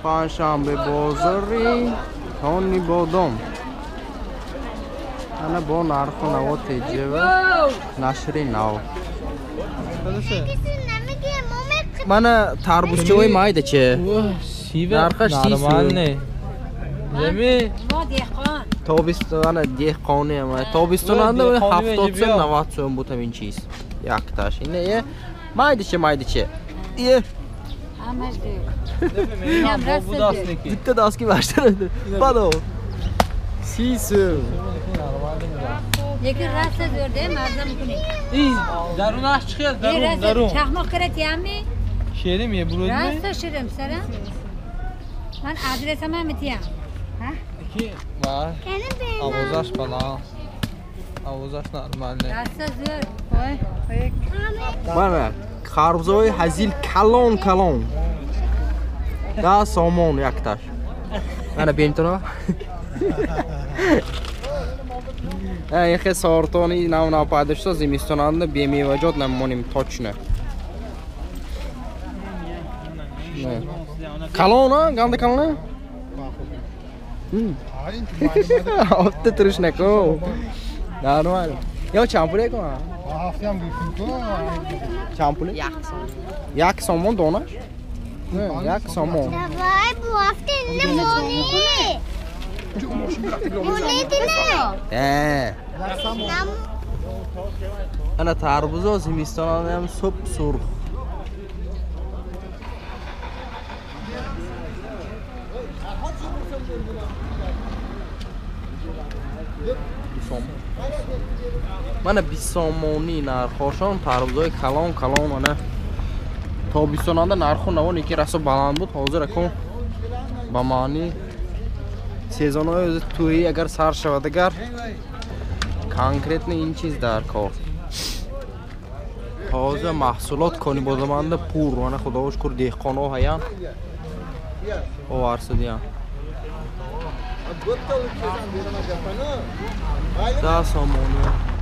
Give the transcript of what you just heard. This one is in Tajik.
Панҷшанбе бозори Конибодом. Ана бо нарху наво теҷева нашри нав. Мана тарбузчаҳои майда че? Нархаш 30 Нормальный. Земи? Тобистон деҳқони ама. Тобистонанда 70 сом 90 сом буд ҳамин чиз. Якташ. Ина е майдаче майдаче. Е. Ҳамаш ду. Bitta doski bashtaradi. Бадо. 30 сом. Lekin rosa zo'rda, mazza mumkin. Darunаш chiqyapti, darun, darun. Chaqmoq kiratyanmi? Sherim ye burodmi? Rosa shirin, sara. Man adresam ham aytayam. Ha? Ki var. Овозаш баланд. Овозаш нормальный. Rosa zo'r. Voy, voy. Mana харбузҳои ҳазил калон калон. 10 сомон якташ. Mana бентона. Яхе сортони нав нав пайдо шуда зимистонанда бемеваҷот намонем точно. Калон, а? Ганда калон? Обта туруш наку. Нормал. Ё чанд пул ку? Чанд пул? Як сомон донаш? Як сомон. Давай бу ҳафта намони. Ана тарбузо зимистонанда суп сурх. Мана 20 сомонӣ нархошон тарбузои калон калон. Мана тобистонанда нарху наво неки расо баланд буд, ҳозир акун ба маъни сезонҳои тӯӣ агар сар шавад, агар конкретно ин чиз дар кор. Тоза маҳсулот Конибодоманда пур. Мана худоро шукр деҳқонҳо ҳаян оварсудиян. 10 сомонӣ.